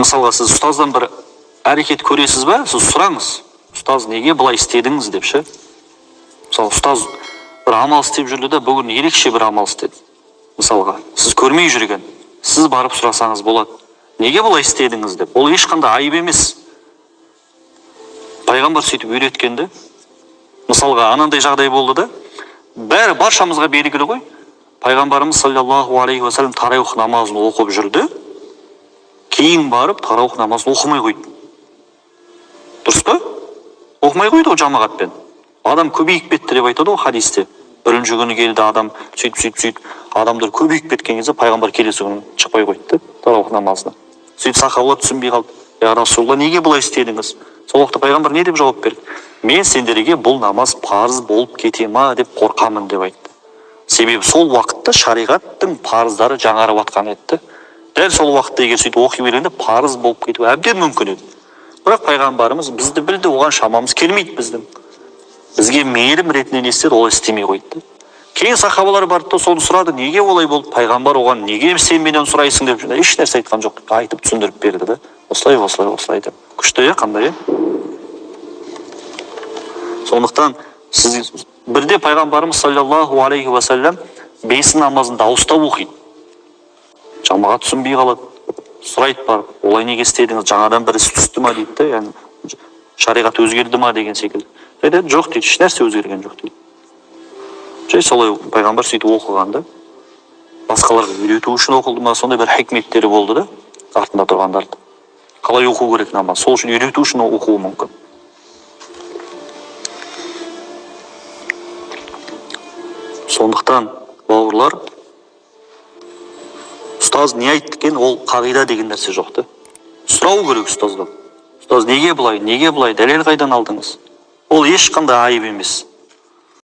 Мысалға, сіз ұстаздан бір әрекет көресіз ба, сіз сұраңыз: «Ұстаз, неге былай істедіңіз?» – деп ше. Мысалы, ұстаз бір амал істеп жүрді да, бүгін ерекше бір амал істеді. Мысалға, сіз көрмей жүрген, сіз барып сұрасаңыз болады: «Неге бұлай істедіңіз?» – деп. Ол ешқандай айып емес, пайғамбар сөйтіп үйреткен де. Мысалға, анандай жағдай болды да, бәрі баршамызға белгілі ғой. Пайғамбарымыз саллаллаху алейхи уассалам тарауих намазын оқып жүрді, кейін барып тарауих намазын оқымай қойды. Дұрыс па? Оқымай қойды ғой жамағатпен. Адам көбейіп кетті деп айтады ғой хадисте. Бірінші күні келді адам, сөйтіп, сөйтіп, сөйтіп, адамдар көбейіп кеткен кезде пайғамбар келесі күні шықпай қойды да тарауих намазына. Сөйтіп сахабалар түсінбей қалды: «Я Расулалла, неге бұлай істедіңіз?» Сол уақытта пайғамбар не деп жауап берді? «Мен сендерге бұл намаз парыз болып кете ма деп қорқамын», – деп айтты. Себебі сол уақытта шариғаттың парыздары жаңарып жатқан еді. Дәл сол уақытта егер сөйтіп оқи бергенде, парыз болып кетуі әбден мүмкін еді. Бірақ пайғамбарымыз бізді білді, оған шамамыз келмейді біздің. Бізге мейірім ретінде не істеді? Олай істемей қойды да. Кейін сахабалар барды да соны сұрады: «Неге олай болды?» Пайғамбар оған «Неге сен менен сұрайсың?» деп еш нәрсе айтқан жоқ, айтып түсіндіріп берді да: осылай, осылай, осылай деп. Күшті, иә, қандай, иә? Сондықтан сіз бірде пайғамбарымыз саллаллаху алейхи уассалам бесін намазын дауыстап оқиды. Жамағат түсінбей қалады, сұрайды барып: «Олай неге істедіңіз? Жаңадан бір іс түсті ма?» – дейді да, яғни шариғат өзгерді ма деген секілді. Айтады: «Жоқ, – дейді, – ешнәрсе өзгерген жоқ», – дейді. Жай солай пайғамбар сөйтіп оқыған да. Басқаларға үйрету үшін оқылды ма, сондай бір хикметтері болды да артында тұрғандарды. Қалай оқу керек намаз, сол үшін үйрету үшін оқуы мүмкін. Сондықтан, бауырлар, ұстаз не айтты екен, ол қағида деген нәрсе жоқ та. Сұрау керек ұстаздан: «Ұстаз, неге бұлай, неге бұлай, дәлел қайдан алдыңыз?» Ол ешқандай айып емес.